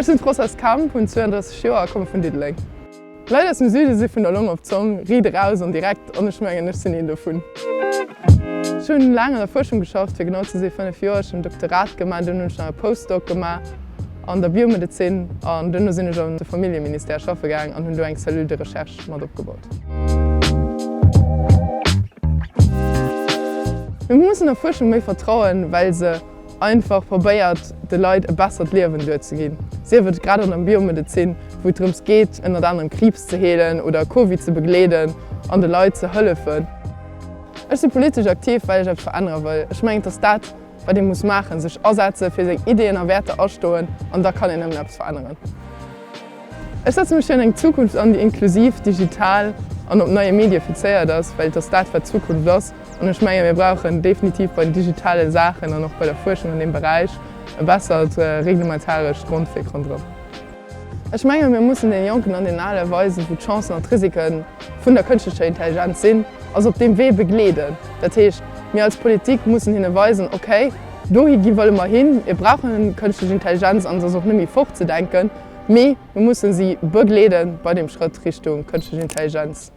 Ech sinn d'Françoise Kemp, hunn 32 Joer a komme vun Diddeleng. Leit aus dem Süde si vun der Long op d'Zong, riit eraus an direkt, an ech mengen, ech sinn een dovun. Ech hunn laang an der Fuerschung geschafft, fir genau ze si 5 Joer. Ech hunn en Doktorat gemaach, duerno hunn ech nach e Postdoc gemaach an der Biomedezin an duerno sinn ech an de Familljeministère schaffe gaang an hunn do eng Cellule de recherche mat opgebaut. Mir mussen der Fuerschung méi vertrauen, well se einfach probéiert, de Leit e bessert Liewen duerzeginn. Sief et grad an der Biomedezin, wou et drëms geet, ënnert anerem Kriibs ze heelen oder Covid ze begleeden an de Leit ze hëllefen. Ech si politesch aktiv, well ech eppes verännere wëll. Ech mengen, et ass dat, wat ee muss maachen, sech asetzen, fir seng Ideeën a Wäerter astoen an da kann een nëmmen eppes veränneren. Ech setze mech fir eng Zukunft an, déi inklusiv, digital an op neie Medie fixéiert ass, well et ass dat, wat d'Zukunft ass. An ech menge mir brauchen definitiv bei den digitale Saachen an och bei der Fuerschung an deem Beräich e bessert reglementarescht Grondwierk ronderëm. Ech menge mir mussen deene Jonken an deenen Ale weisen, wou d'Chancen an d'Risike vun der kënschtlecher Intelligenz sinn a se op deem Wee begleeden. Dat heescht, mir als Politik mussen hinne weisen, okay, dohi gi wëlle mer hin, mir brauchen kënschtlech Intelligenz an se ass och net méi fortzedenken. Mee mir musse si begleede bei deem Schrëtt Richtung kënschtlech Intelligenz.